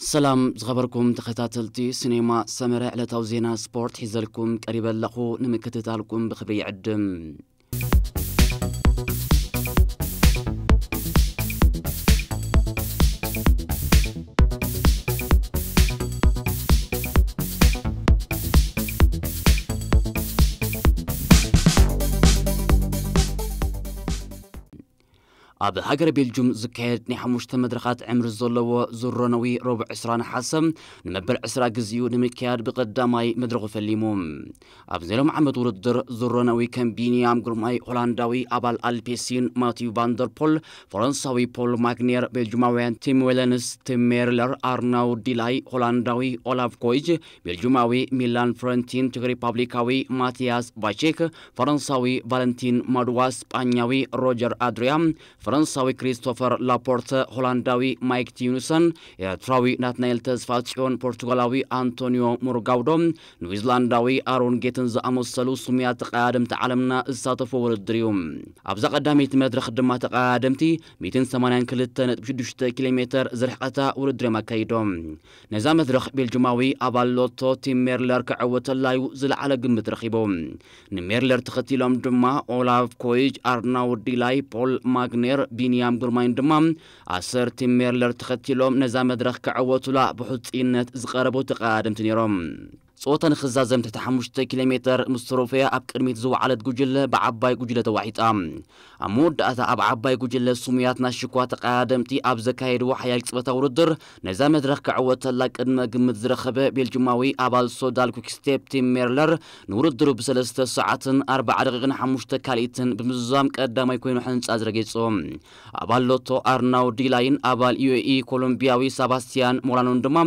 ሰላም ዝኸበርኩም ተኸታተልቲ ሲኔማ ሰመረ፣ ዕለታዊ ዜና ስፖርት ሒዘልኩም ቀሪበ ኣለኹ። ንምክትታልኩም ብኽብሪ ይዕድም። ኣብ ሃገረ ቤልጁም ዝካየድ ናይ ሓሙሽተ መድረኻት ዕምሪ ዘለዎ ዙር ሮነዊ ረቡዕ ዕስራ ነሓሰ ንመበል ዕስራ ግዜኡ ንምክያድ ብቐዳማይ መድረኹ ፈሊሙ። ኣብ ናይ ሎም ዓመት ውድድር ዙር ሮነዊ ከም ቢንያም ግርማይ፣ ሆላንዳዊ ኣባል ኣልፔሲን ማቲዩ ቫንደርፖል፣ ፈረንሳዊ ፖል ማግኔር፣ ቤልጁማውያን ቲም ዌለንስ፣ ቲም ሜርለር፣ ኣርናውድ ዲላይ፣ ሆላንዳዊ ኦላፍ ኮይጅ፣ ቤልጁማዊ ሚላን ፍረንቲን፣ ቼክ ሪፓብሊካዊ ማቲያስ ቫቼክ፣ ፈረንሳዊ ቫለንቲን ማዱዋ፣ ስጳኛዊ ሮጀር ኣድሪያ፣ ፈረንሳዊ ክሪስቶፈር ላፖርተ፣ ሆላንዳዊ ማይክ ቲዩንሰን፣ ኤርትራዊ ናትናኤል ተስፋጽዮን፣ ፖርቱጋላዊ ኣንቶኒዮ ሙርጋውዶ፣ ኒውዚላንዳዊ ኣሮን ጌትን ዝኣመሰሉ ስሙያት ተቐዳደምቲ ዓለምና ዝሳተፎ ውድድር እዩ። ኣብዛ ቀዳመይቲ መድረኽ ድማ ተቐዳደምቲ ሚእትን ሰማንያን ክልተ ነጥቢ ሽዱሽተ ኪሎ ሜተር ዝርሕቐታ ውድድር እዮም ኣካይዶም። ነዛ መድረኽ ቤልጁማዊ ኣባል ሎቶ ቲም ሜርለር ክዕወተላ እዩ ዝለዓለ ግምት ረኺቡ። ንሜርለር ተኸቲሎም ድማ ኦላፍ ኮይጅ፣ ኣርናውድ ዲላይ፣ ፖል ማግኔር፣ ቢንያም ግርማይን ድማ ኣሰር ቲም ሜርለር ተኸቲሎም ነዛ መድረኽ ክዕወቱላ ብሕጹይነት ዝቐረቡ ተቐዳደምቲ ነይሮም። ጸወታ ንኽዛዘም ትሕቲ ሓሙሽተ ኪሎ ሜተር ምስ ተረፈያ ኣብ ቅድሚት ዝወዓለት ጉጅለ ብዓባይ ጉጅለ ተዋሒጣ። ኣብ መወዳእታ ኣብ ዓባይ ጉጅለ ስሙያት ናሽኳ ተቐዳደምቲ ኣብ ዘካየድዎ ሓያል ቅጽበታዊ ውድድር ነዛ መድረኽ ክዕወተላ ቅድመ ግምት ዝረኸበ ቤልጅማዊ ኣባል ሶዳል ኩክስቴፕ ቲም ሜርለር ንውድድሩ ብሰለስተ ሰዓትን ኣርባዓ ደቂቕን ሓሙሽተ ካልኢትን ብምዝዛም ቀዳማይ ኮይኑ ሕንጻ ዝረጌጹ። ኣባል ሎቶ ኣርናውድ ዲላይን ኣባል ዩ ኤ ኢ ኮሎምቢያዊ ሳባስቲያን ሞላኖን ድማ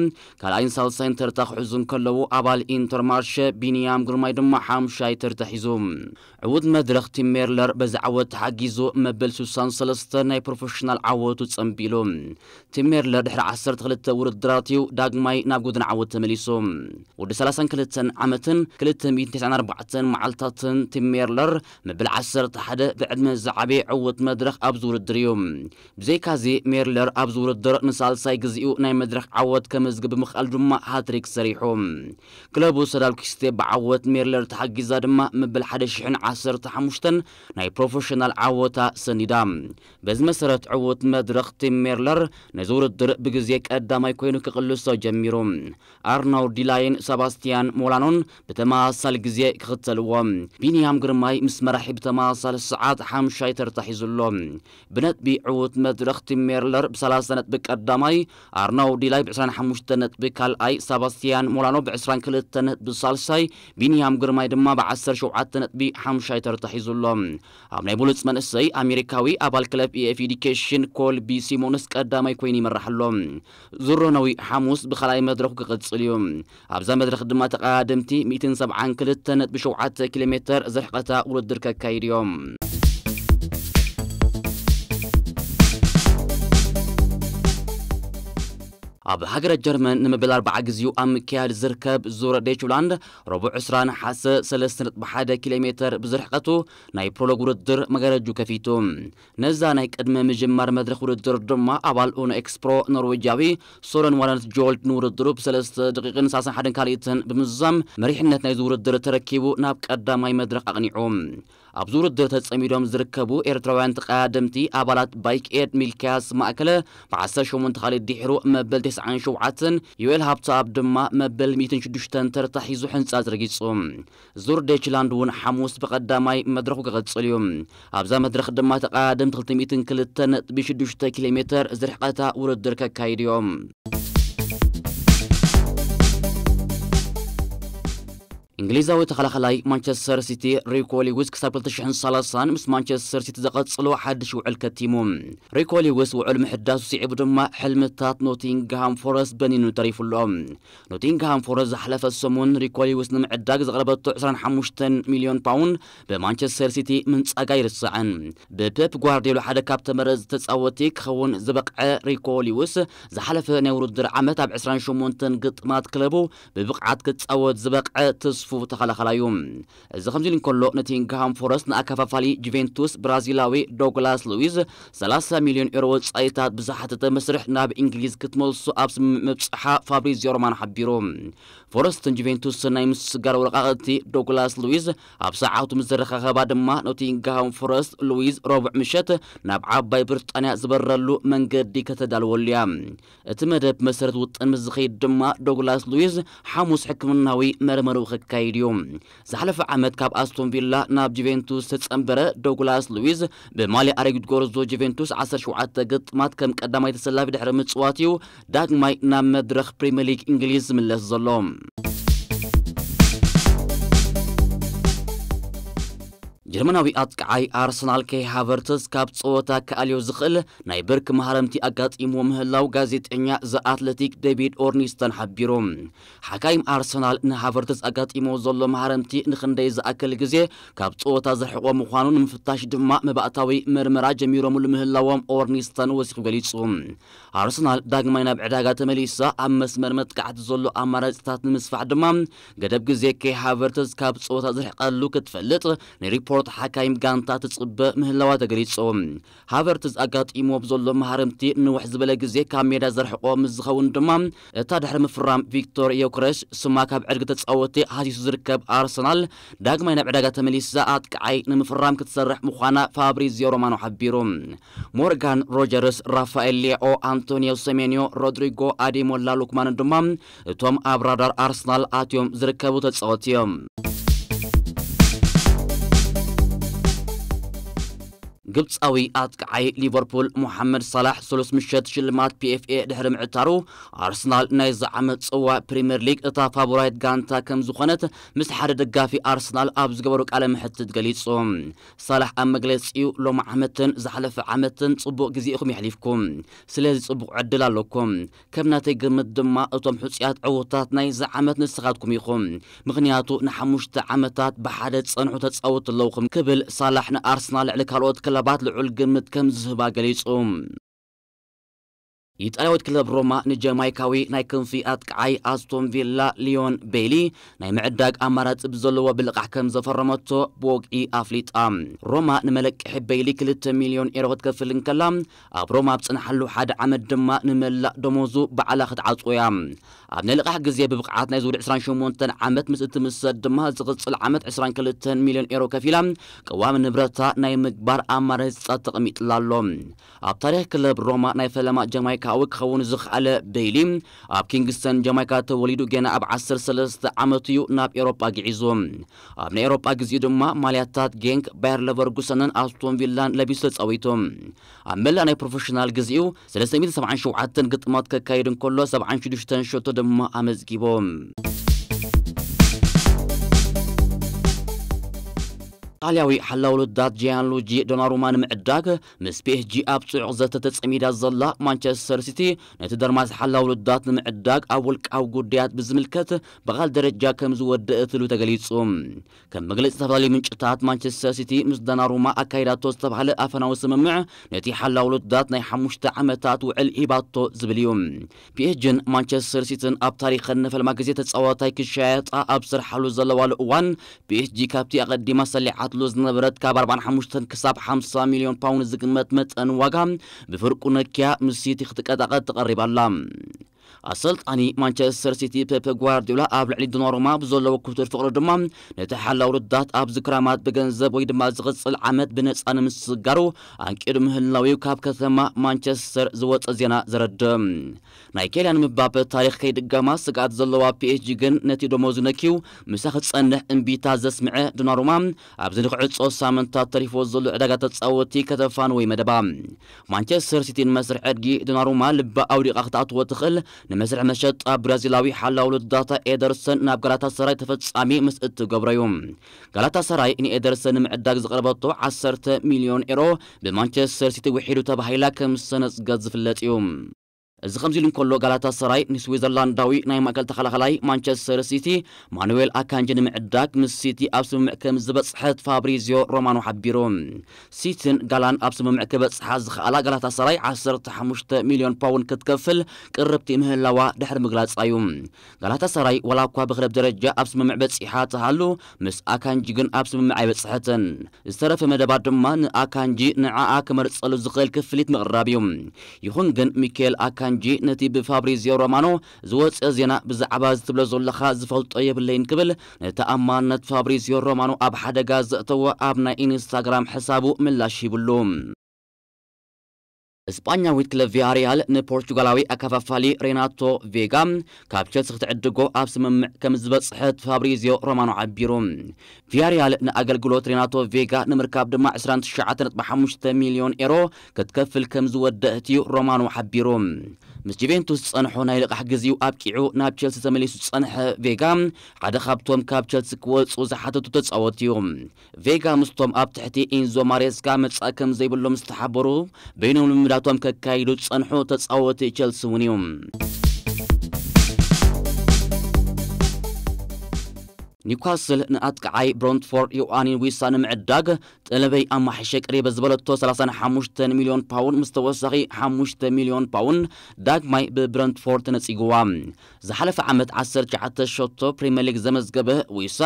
ካልኣይን ሳልሳይን ተርታ ክሕዙ እንከለዉ፣ ኣባል ኢንተርማርሸ ቢንያም ግርማይ ድማ ሓምሻይ ተርታ ሒዙ። ዕዉት መድረኽ ቲም ሜርለር በዚ ዓወት ተሓጊዙ መበል ስሳን ሰለስተን ናይ ፕሮፌሽናል ዓወቱ ጸንቢሉ። ቲም ሜርለር ድሕሪ ዓሰርተ ክልተ ውድድራት እዩ ዳግማይ ናብ ጎደና ዓወት ተመሊሱ። ወዲ ሰላሳን ክልተን ዓመትን ክልተ ሚእትን ተስዓን ኣርባዕተን መዓልታትን ቲም ሜርለር መበል ዓሰርተ ሓደ ብዕድመ ዝዓበየ ዕዉት መድረኽ ኣብዚ ውድድር እዩ። ብዘይካዚ ሜርለር ኣብዚ ውድድር ንሳልሳይ ግዜኡ ናይ መድረኽ ዓወት ከመዝግብ ብምኽኣሉ ድማ ሃትሪክ ሰሪሑ። ክለቡ ሰዳል ኩስቴ ብዓወት ሜርለር ተሓጊዛ ድማ መበል ሓደ ሽሕን ዓሰርተ ሓሙሽተን ናይ ፕሮፌሽናል ዓወታ ሰኒዳ። በዚ መሰረት ዕዉት መድረኽ ቲም ሜርለር ነዚ ውድድር ብግዜ ቀዳማይ ኮይኑ ክቕልሶ ጀሚሩ። ኣርናውድ ዲላይን ሰባስቲያን ሞላኖን ብተመሳሳሊ ግዜ ክኽተልዎ። ቢንያም ግርማይ ምስ መራሒ ብተመሳሳሊ ሰዓት ሓምሻይ ተርታ ሒዙ ኣሎ። ብነጥቢ ዕዉት መድረኽ ቲም ሜርለር ብሰላሳ ነጥቢ ቀዳማይ፣ ኣርናውድ ዲላይ ብዕስራን ሓሙሽተ ነጥቢ ካልኣይ፣ ሰባስቲያን ሞላኖ ብዕስራን ክልተ ነጥቢ ሳልሳይ፣ ቢንያም ግርማይ ድማ ብዓሰርተ ሸውዓተ ነጥቢ ሓምሻይ ተርታ ሒዙ ኣሎ። ኣብ ናይ ብሉጽ መንእሰይ ኣሜሪካዊ ኣባል ክለብ ኤ ኤፍ ኤዱኬሽን ኮልቢ ሲሞንስ ቀዳማይ ኮይኑ ይመርሕ ኣሎ። ዙር ሮነዊ ሓሙስ ብኻልኣይ መድረኹ ክቕጽል እዩ። ኣብዛ መድረኽ ድማ ተቐዳደምቲ ሚእትን ሰብዓን ክልተ ነጥቢ ሸውዓተ ኪሎ ሜተር ዝርሕቐታ ውድድር ከካይዱ እዮም። ኣብ ሃገረ ጀርመን ንመበል ኣርብዓ ግዜኡ ኣብ ምክያድ ዝርከብ ዙር ዴችላንድ ረቡዕ ዕስራ ነሓሰ ሰለስተ ነጥቢ ሓደ ኪሎ ሜተር ብዝርሕቐቱ ናይ ፕሮሎግ ውድድር መጋረጁ ከፊቱ። ነዛ ናይ ቅድመ ምጅማር መድረኽ ውድድር ድማ ኣባል ኡኖ ኤክስፕሮ ኖርዌጃዊ ሶረን ዋለንት ጆልድ ንውድድሩ ብሰለስተ ደቂቕን ሰላሳን ሓደን ካልኢትን ብምዝዛም መሪሕነት ናይዚ ውድድር ተረኪቡ ናብ ቀዳማይ መድረኽ ኣቕኒዑ። ኣብዚ ውድድር ተጸሚዶም ዝርከቡ ኤርትራውያን ተቐዳደምቲ ኣባላት ባይክ ኤድ ሚልክያስ ማእከለ ብዓሰርተ ሸሞንተ ካልኢት ድሒሩ መበል ተስዓን ሸውዓተን፣ ዮኤል ሃብተኣብ ድማ መበል ሚእትን ሽዱሽተን ተርታ ሒዙ ሕንጻጽ ረጊጹ። ዙር ዴችላንድ እውን ሓሙስ ብቐዳማይ መድረኹ ክቕጽል እዩ። ኣብዛ መድረኽ ድማ ተቐዳደምቲ ክልተ ሚእትን ክልተ ነጥቢ ሽዱሽተ ኪሎ ሜተር ዝርሕቐታ ውድድር ከካይዱ እዮም። እንግሊዛዊ ተኸላኸላይ ማንቸስተር ሲቲ ሪኮ ሊዊስ ክሳብ ክልተ ሽሕን ሰላሳን ምስ ማንቸስተር ሲቲ ዘቐጽሎ ሓድሽ ውዕል ከቲሙ። ሪኮ ሊዊስ ውዕል ምሕዳሱ ስዒቡ ድማ ሕልምታት ኖቲንግሃም ፎረስት በኒኑ ተሪፉ ኣሎ። ኖቲንግሃም ፎረስት ዝሓለፈ ሰሙን ሪኮ ሊዊስ ንምዕዳግ ዘቕረበቶ ዕስራን ሓሙሽተን ሚልዮን ፓውንድ ብማንቸስተር ሲቲ ምንጻጋ ኣይርሳዕን። ብፔፕ ጓርዲዮላ ሓደ ካብ ተመረጽቲ ተጻወቲ ክኸውን ዝበቕዐ ሪኮ ሊዊስ ዝሓለፈ ናይ ውድድር ዓመት ኣብ ዕስራን ሸሞንተን ግጥማት ክለቡ ብብቕዓት ክጻወት ዝበቕዐ ተስፉ ተኸላኸላዩ። እዚ ከምዚ ኢሉ እንከሎ፣ ኖቲንግሃም ፎረስት ንኣከፋፋሊ ጁቬንቱስ ብራዚላዊ ዶግላስ ሉዊዝ ሰላሳ ሚልዮን ኤሮ ወጻኢታት ብዝሓተተ መስርሕ ናብ እንግሊዝ ክትመልሶ ኣብ ስምምዕ ምብጽሓ ፋብሪዚዮ ሮማኖ ሓቢሩ። ፎረስትን ጁቬንቱስን ናይ ምስጋር ወረቓቕቲ ዶግላስ ሉዊዝ ኣብ ሰዓቱ ምስ ዘረኻኸባ ድማ፣ ኖቲንግሃም ፎረስት ሉዊዝ ረቡዕ ምሸት ናብ ዓባይ ብሪጣንያ ዝበረሉ መንገዲ ከተዳልወሉ እያ። እቲ መደብ መሰረት ውጥን ምስ ዝኸይድ ድማ፣ ዶግላስ ሉዊዝ ሓሙስ ሕክምናዊ መርመርኡ ከካይድ እዩ። ዝሓለፈ ዓመት ካብ ኣስቶን ቪላ ናብ ጁቬንቱስ ዝተጸንበረ ዶግላስ ሉዊዝ፣ ብማልያ ኣረጊት ጎርዞ ጁቬንቱስ ዓሰርተ ሸውዓተ ግጥማት ከም ቀዳማይ ተሰላፊ ድሕሪ ምጽዋት እዩ ዳግማይ ናብ መድረኽ ፕሪምየር ሊግ እንግሊዝ ዝምለስ ዘሎ። ጀርመናዊ ኣጥቃዓይ ኣርሰናል፣ ከይ ሃቨርትዝ፣ ካብ ጸወታ ክኣልዮ ዝኽእል ናይ ብርኪ ማህረምቲ ኣጋጢምዎ ምህላው ጋዜጠኛ ዘ ኣትለቲክ ዴቪድ ኦርኒስተን ሓቢሩ። ሓካይም ኣርሰናል ንሃቨርትዝ ኣጋጢምዎ ዘሎ ማህረምቲ ንኽንደይ ዝኣክል ግዜ ካብ ጸወታ ዘርሕቆ ምዃኑ ንምፍታሽ ድማ መባእታዊ ምርመራ ጀሚሮምሉ ምህላዎም ኦርኒስተን ወሲኹ ገሊጹ። ኣርሰናል ዳግማይ ናብ ዕዳጋ ተመሊሳ ኣብ መስመር መጥቃዕቲ ዘሎ ኣማራጺታት ንምስፋሕ ድማ፣ ገደብ ግዜ ከይ ሃቨርትዝ ካብ ጸወታ ዝርሕቀሉ ክትፈልጥ ንሪፖርት ሓካይም ጋንታ ትጽበ ምህላዋ ተገሊጹ። ሃቨርትዝ ኣጋጢምዎ ብዘሎ ማህረምቲ ንውሕ ዝበለ ግዜ ካብ ሜዳ ዘርሕቆ ምስ ዝኸውን ድማ፣ እታ ድሕሪ ምፍራም ቪክቶር ዮክረሽ ስማ ካብ ዕድጊ ተጻወቲ ሃሲሱ ዝርከብ ኣርሰናል፣ ዳግማይ ናብ ዕዳጋ ተመሊሳ ኣጥቃዓይ ንምፍራም ክትሰርሕ ምዃና ፋብሪዚዮ ሮማኖ ሓቢሩ። ሞርጋን ሮጀርስ፣ ራፋኤል ሊያኦ፣ ኣንቶኒዮ ሰሜንዮ፣ ሮድሪጎ፣ ኣዴሞላ ሉክማን ድማ እቶም ኣብ ራዳር ኣርሰናል ኣትዮም ዝርከቡ ተጻወቲ እዮም። ግብጻዊ ኣጥቃዓይ ሊቨርፑል ሞሓመድ ሳላሕ፣ ሰሉስ ምሸት ሽልማት ፒኤፍኤ ድሕሪ ምዕታሩ፣ ኣርሰናል ናይዚ ዓመት ጽዋእ ፕሪምየር ሊግ እታ ፋቮራይት ጋንታ ከም ዝኾነት ምስ ሓደ ደጋፊ ኣርሰናል ኣብ ዝገበሮ ቃለ መሕትት ገሊጹ። ሳላሕ ኣብ መግለጺኡ፣ ሎሚ ዓመትን ዝሓለፈ ዓመትን ጽቡቕ ግዜ ኢኹም የሕሊፍኩም፣ ስለዚ ጽቡቕ ዕድል ኣለኩም። ከም ናተይ ግምት ድማ፣ እቶም ሕጹያት ዕዉታት ናይዚ ዓመት ንስኻትኩም ኢኹም፣ ምኽንያቱ ንሓሙሽተ ዓመታት ብሓደ ዝጸንሑ ተጻወትቲ ኣለውኹም፣ ክብል ሳላሕ ንኣርሰናል ልዕሊ ካልኦት ክለባት ልዑል ግምት ከም ዝህባ ገሊጹ። ኢጣልያዊት ክለብ ሮማ ንጀማይካዊ ናይ ክንፊ ኣጥቃዓይ ኣስቶን ቪላ ሊዮን ቤይሊ ናይ ምዕዳግ ኣማራጺ ብዘለዎ ብልቓሕ ከም ዘፈረመቶ ብወግዒ ኣፍሊጣ። ሮማ ንመለቅሒ ቤይሊ ክልተ ሚልዮን ኤሮ ክትከፍል እንከላ፣ ኣብ ሮማ ኣብ ጽንሓሉ ሓደ ዓመት ድማ ንመላእ ደሞዙ ባዕላ ክትዓጽዎ እያ። ኣብ ናይ ልቓሕ ግዜ ብብቕዓት ናይዚ ውድድር ዕስራን ሸሞንተን ዓመት ምስ እትምሰል ድማ፣ ዝቕጽል ዓመት ዕስራን ክልተን ሚልዮን ኤሮ ከፊላ ቀዋሚ ንብረታ ናይ ምግባር ኣማራጺታት ተቐሚጥላ ኣሎ። ኣብ ታሪኽ ክለብ ሮማ ናይ ፈለማ ጀማይካዊ ክኸውን ዝኸኣለ ቤይሊ፣ ኣብ ኪንግስተን ጀማይካ ተወሊዱ ገና ኣብ ዓሰርተ ሰለስተ ዓመቱ እዩ ናብ ኤሮጳ ግዒዙ። ኣብ ናይ ኤሮጳ ግዜኡ ድማ ማልያታት ጌንክ፣ ባየር ለቨርጉሰንን ኣስቶን ቪላን ለቢሱ ተጻዊቱ። ኣብ መላእ ናይ ፕሮፌሽናል ግዜኡ ሰለስተ ሚእትን ሰብዓን ሸውዓተን ግጥማት ከካይድ እንከሎ፣ ሰብዓን ሽዱሽተን ሸቶ ድማ ኣመዝጊቡ። ጣልያዊ ሓላው ልዳት ጂያንሉጂ ዶናሩማ ንምዕዳግ ምስ ፒኤስጂ ኣብ ጽዑቕ ዘተ ተጸሚዳ ዘላ ማንቸስተር ሲቲ፣ ነቲ ደርማስ ሓላው ልዳት ንምዕዳግ ኣብ ውልቃዊ ጉዳያት ብዝምልከት ብቓል ደረጃ ከም ዝወደእትሉ ተገሊጹ። ከም መግለጺ ዝተፈላለዩ ምንጭታት፣ ማንቸስተር ሲቲ ምስ ዶናሩማ ኣካይዳቶ ዝተባህለ ኣፈናዊ ስምምዕ ነቲ ሓላው ልዳት ናይ ሓሙሽተ ዓመታት ውዕል ሂባቶ ዝብል እዩ። ፒኤስጂን ማንቸስተር ሲቲን ኣብ ታሪኸን ንፈለማ ግዜ ተጻዋታይ ክሻየጣ ኣብ ዝሰርሓሉ ዘለዋሉ እዋን፣ ፒኤስጂ ካብቲ ኣቐዲማ ሰሊዓትሉ ዝነበረት ካብ ኣርባዓን ሓሙሽተን ክሳብ ሓምሳ ሚልዮን ፓውንድ ዝግመት መጠን ዋጋ ብፍርቁ ነኪያ ምስ ሲቲ ክትቀጣቐጥ ተቐሪባ ኣላ። ኣሰልጣኒ ማንቸስተር ሲቲ ፔፕ ጓርዲዮላ ኣብ ልዕሊ ዶናሩማ ብዘለዎ ክቱር ፍቕሪ ድማ፣ ነቲ ሓላው ልዳት ኣብዚ ክራማት ብገንዘብ ወይ ድማ ዝቕጽል ዓመት ብነጻ ንምስጋሩ ኣንቂዱ ምህላው እዩ ካብ ከተማ ማንቸስተር ዝወጸ ዜና ዘረድእ። ናይ ኬልያን ምባፔ ታሪኽ ከይድገማ ስግኣት ዘለዋ ፒኤስጂ ግን፣ ነቲ ደሞዙ ነኪዩ ምሳ ክጸንሕ እምቢታ ዘስምዐ ዶናሩማ፣ ኣብዚ ንክዕጾ ሳምንታት ተሪፍዎ ዘሎ ዕዳጋ ተጻወቲ ከተፋንዎ እዩ መደባ። ማንቸስተር ሲቲ ንመስርሕ ዕድጊ ዶናሩማ ልባ ኣውዲቓ ክትኣትዎ ትኽእል። ንመስርሕ መሸጣ ብራዚላዊ ሓላው ልዳታ ኤደርሰን ናብ ጋላታሰራይ ተፈጻሚ ምስ እትገብሮ እዩ። ጋላታሰራይ ንኤደርሰን ንምዕዳግ ዝቐረበቶ ዓሰርተ ሚልዮን ኤሮ ብማንቸስተር ሲቲ ውሒዱ ተባሂላ ከም ዝተነጽገት ዝፍለጥ እዩ። እዚ ከምዚ ኢሉ እንከሎ፣ ጋላታ ሰራይ ንስዊዘርላንዳዊ ናይ ማእከል ተኸላኸላይ ማንቸስተር ሲቲ ማኑዌል ኣካንጂ ንምዕዳግ ምስ ሲቲ ኣብ ስምምዕ ከም ዝበጽሐት ፋብሪዚዮ ሮማኖ ሓቢሩ። ሲቲን ጋላን ኣብ ስምምዕ ክበጽሓ ዝኸኣላ፣ ጋላታ ሰራይ ዓሰርተ ሓሙሽተ ሚልዮን ፓውንድ ክትከፍል ቅርብቲ ምህላዋ ድሕሪ ምግላጻ እዩ። ጋላታ ሰራይ ዋላ እኳ ብክለብ ደረጃ ኣብ ስምምዕ በጺሓ ትሃሉ፣ ምስ ኣካንጂ ግን ኣብ ስምምዕ ኣይበጽሐትን። ዝተረፈ መደባት ድማ ንኣካንጂ ንዓኣ ክመርጸሉ ዝኽእል ክፍሊት ምቕራብ እዩ። ይኹን ግን፣ ሚካኤል ኣካንጂ ነቲ ብፋብሪዚዮ ሮማኖ ዝወጸ ዜና ብዛዕባ ዝትብሎ ዘለኻ ዝፈልጦ የብለይን ክብል ንተኣማንነት ፋብሪዚዮ ሮማኖ ኣብ ሓደጋ ዘእተዎ ኣብ ናይ ኢንስታግራም ሕሳቡ ምላሽ ሂብሉ። እስጳኛዊት ክለብ ቪያሪያል ንፖርቹጋላዊ ኣከፋፋሊ ሬናቶ ቬጋ ካብ ቸልሲ ክትዕድጎ ኣብ ስምምዕ ከም ዝበጽሐት ፋብሪዚዮ ሮማኖ ሓቢሩ። ቪያሪያል ንኣገልግሎት ሬናቶ ቬጋ ንምርካብ ድማ ዕስራን ትሽዓተ ነጥቢ ሓሙሽተ ሚልዮን ኤሮ ክትከፍል ከም ዝወደአት እዩ ሮማኖ ሓቢሩ። ምስ ጁቬንቱስ ዝጸንሖ ናይ ልቓሕ ግዜኡ ኣብቂዑ ናብ ቸልሲ ተመሊሱ ዝጸንሐ ቬጋ ሓደ ካብቶም ካብ ቸልሲ ክወጹ ዝሓተቱ ተጻወት እዩ። ቬጋ ምስቶም ኣብ ትሕቲ ኢንዞ ማሬስካ መጻእ ከም ዘይብሎም ዝተሓበሩ በይኖም ልምዳቶም ከካይዱ ዝጸንሑ ተጻወቲ ቸልሲ እውን እዩ። ኒውካስል ንኣጥቃዓይ ብሮንትፎርድ ዮኣኒን ዊሳ ንምዕዳግ ጠለበይ ኣማሒሸ ቀሪበ ዝበለቶ ሰላሳን ሓሙሽተን ሚልዮን ፓውንድ ምስ ተወሳኺ ሓሙሽተ ሚልዮን ፓውንድ ዳግማይ ብብረንትፎርድ ተነጺግዋ። ዝሓለፈ ዓመት ዓሰርተ ትሽዓተ ሸቶ ፕሪምየር ሊግ ዘመዝገበ ዊሳ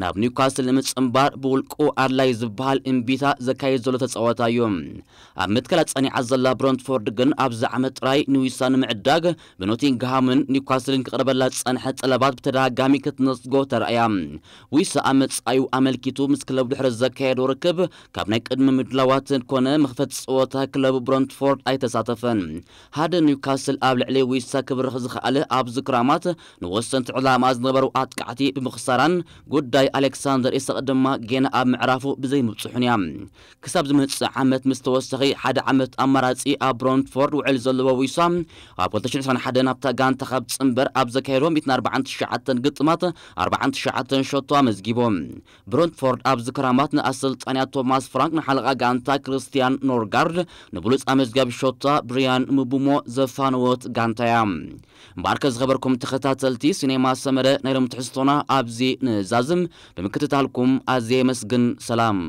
ናብ ኒውካስል ንምጽንባር ብውልቁ ኣድላይ ዝበሃል እምቢታ ዘካየድ ዘሎ ተጻዋታይ እዩ። ኣብ መትከላ ጸኒዓ ዘላ ብረንትፎርድ ግን ኣብዚ ዓመት ጥራይ ንዊሳ ንምዕዳግ ብኖቲንግሃምን ኒውካስልን ክቕርበላ ዝጸንሐ ጠለባት ብተደጋጋሚ ክትነጽጎ ተራእያ። ዊሳ ኣብ መጻዩ ኣመልኪቱ ምስ ክለቡ ድሕሪ ዘካየዶ ርክብ ካብ ናይ ቅድሚ ምድላዋትን ኮነ መኽፈቲ ጸወታ ክለቡ ብረንትፎርድ ኣይተሳተፈን። ሓደ ኒውካስል ኣብ ልዕሊ ዊሳ ክብርኽ ዝኸኣለ ኣብዚ ክራማት ንወሰንቲ ዕላማ ዝነበሩ ኣጥቃዕቲ ብምኽሳራን ጉዳይ ኣሌክሳንደር ኢሳቕ ድማ ጌና ኣብ ምዕራፉ ብዘይምብጽሑን እያ። ክሳብ ዝመጽእ ዓመት ምስ ተወሰኺ ሓደ ዓመት ኣማራጺ ኣብ ብሮንትፎርድ ውዕል ዘለዎ ዊሳ ኣብ ክልተ ሽሕን ዕስራን ሓደን ናብታ ጋንታ ካብ ዝጽንበር ኣብ ዘካየዶ ሚእትን ኣርባዓን ትሽዓተን ግጥማት ኣርባዓን ትሽዓተን ሸቶ ኣመዝጊቡ። ብሮንትፎርድ ኣብዚ ክራማት ንኣሰልጣንያ ቶማስ ፍራንክ ንሓለቓ ጋንታ ክርስቲያን ኖርጋርድ ንብሉጽ ኣመዝጋቢ ሸቶ ብሪያን ምቡሞ ዘፋነወት ጋንታ እያ። እምበኣርከ ዝኸበርኩም ተኸታተልቲ ሲኔማ ሰመረ ናይ ሎም ትሕዝቶና ኣብዚ ንዛዝም ብምክትታልኩም ኣዝየ የመስግን። ሰላም።